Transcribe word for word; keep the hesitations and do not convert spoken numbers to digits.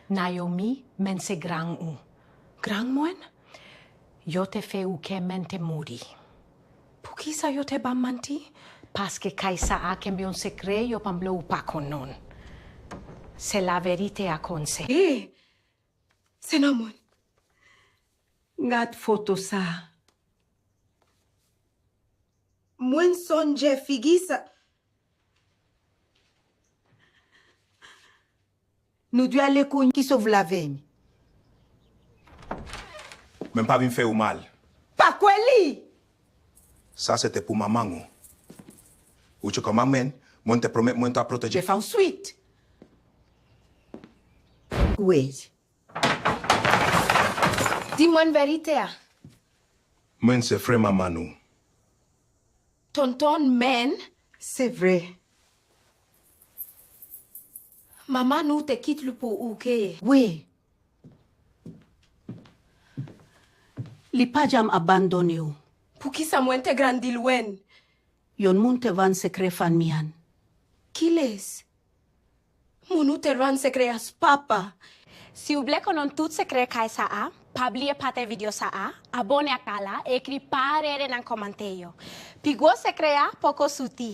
Naomi, men se gran ou. Gran mwen? Yo te fè ou kè men te mouri. Poukisa yo te ban m manti? Paske kay sa a kenbe yon sekrè yo pa vle ou pa konn non. Se laverite a konn se. Hey! Se nan mwen. Gad foto sa. Mwen sonje figi sa. Nou dwe ale kounye ki sove lavi m. Men m pa vin fè ou mal. Pa kwè li! Sa se te pou manman ou. Ou tchè kòman mwen, mwen te pwomèt mwen ta pwoteje. Jeff answit. Wi. Di mwen verite a. Mwen se frè manman nou. Tonton men. Se vre. Manman nou te kit li pou ou ke. Wi. Li pa janm abandone w. Poukisa mwen te grandi lwen? Yon moun te vann sekrè fanmi an. Kilès? Moun ou te vann sekrè a s papa. Si w vle konnen tout sekrè kay sa a, pa bliye pataje videyo sa a, abòne ak la, ekri pa rere nan kòmantè yo. Pi gwo sekrè a poko soti.